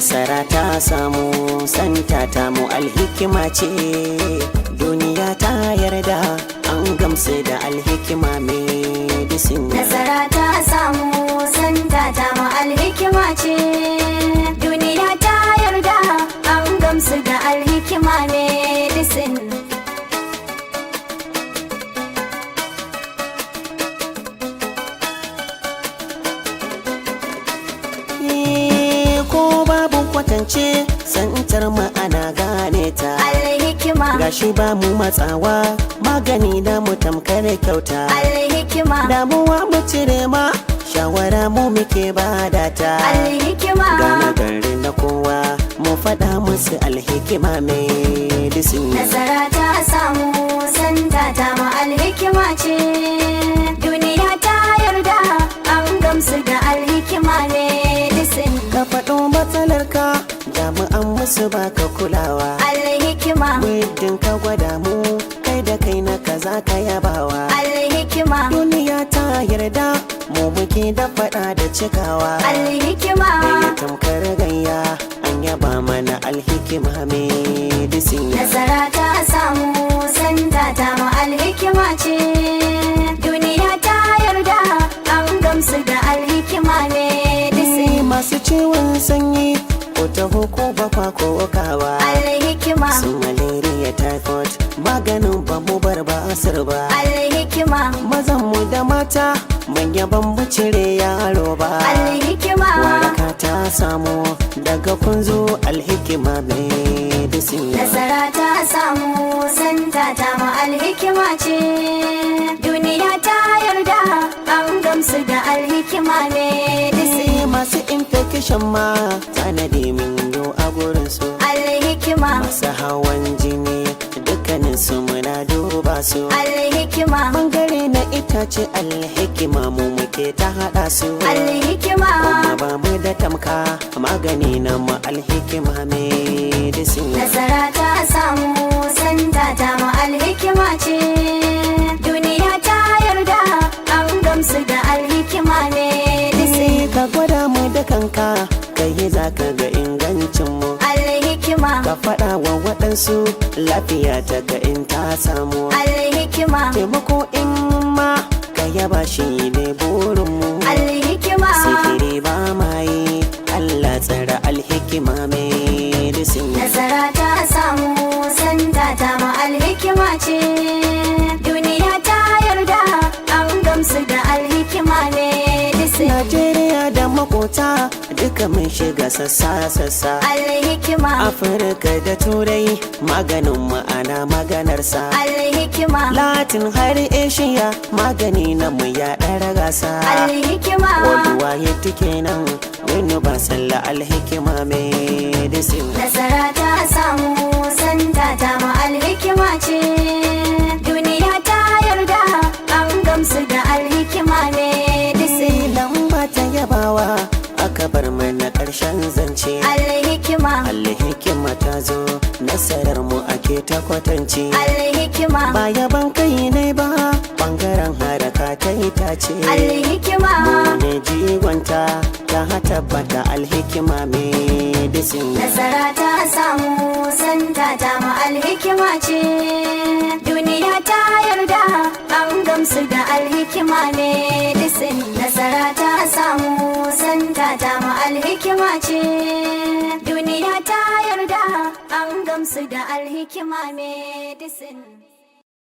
Nasara ta samu, santa ta mu Alhikima ce. Duniya ta yarda, an gamsu da Alhikima Medicine. Nasara ta samu, santa ta mu Alhikima ce. Duniya ta yarda, an gamsu da Alhikima Medicine. Ko babu kwatance, santar mu ana gane ta. Alhikima. Gashi ba mu matsawa, magani na mu tamkar kyauta. Alhikima. Damuwa mu cire ma, shawara mu muke bada ta. Alhikima. Gane gari na kowa, mu faɗa musu Alhikima Medicine. Nasara ta samu, santa ta mu Alhikima ce. Duniya ta yarda, an gamsu da Alhikima Medicine. Ka faɗo matsalarka, jami'an musu baka kulawa. Alhikima. Muddin ka gwada mu, kai da kai na kaza ka yabawa. Alhikima. Duniya ta yarda, mu muke da faɗa da cikawa. Alhikima. Gayya tamkar gayya, an yaba mana Alhikima Medicine. Nasara ta samu, santa ta mu Alhikima ce. Duniya ta yarda, an gamsu da Alhikima Medicine. Masu ciwon sanyi ko taho ko bakwa ko kawa. Alhikima. Su malaria, typhoid, maganin ba mu bar basir ba. Alhikima. Mazan mu da mata, manya, ban mu cire yaro ba. Alhikima. Waraka ta samu daga kun zo Alhikima Medicine. Nasara ta samu, santa ta mu Alhikima ce. Duniya ta yarda, an gamsu da Alhikima Medicine. Masu infection ma, tanadi min yo a gurin su. Alhikima. Masu hawan jini, dukkanin su muna duba su. Alhikima. Bangare na itace, Alhikima mu muke ta hada su. Alhikima. Kuma ba mu da tamka, magani na mu Alhikima Medicine. Nasara ta samu, santa ta mu Alhikima ce. Duniya ta yarda, an gamsu da Alhikima Medicine. Ka gwada mu da kanka, kai za ka ga ingancin mu. Alhikima. Ka faɗa wa waɗansu, lafiya ta ka in ta samu. Alhikima. Taimako in ma ka yaba, shi ne burinmu. Alhikima. Sihiri ba ma yi, Allah tsara Alhikima Medicine. Nasara ta samu, santa ta mu Alhikima ce. Duniya ta yarda, an gamsu da Alhikima Medicine. Najeriya da makota duka mun shiga sassa-sassa. Alhikima. Afirka da Turai, maganin mu ana maganarsa. Alhikima. Latin har Asia, magani na mu ya ɗara gasa. Alhikima. Worldwide kenan, Universal Alhikima Medicine. Nasara ta samu, santa ta mu Alhikima ce. Duniya ta yarda, an gamsu da Alhikima Medicine. Lamba ta yabawa aka bar mana ƙarshen zance. Alhikima. Alhikima ta zo, nasarar mu ake ta kwatance. Alhikima. Ba yaban kai ne ba, bangaren haraka ta itace. Alhikima. Mu ne jigonta, ta tabbata Alhikima Medicine. Nasara ta samu, santa ta mu Alhikima ce. Duniya ta yarda, an gamsu da Alhikima Medicine. Nasara ta samu, santa ta mu Alhikima ce. Duniya ta yarda, an gamsu da Alhikima Medicine.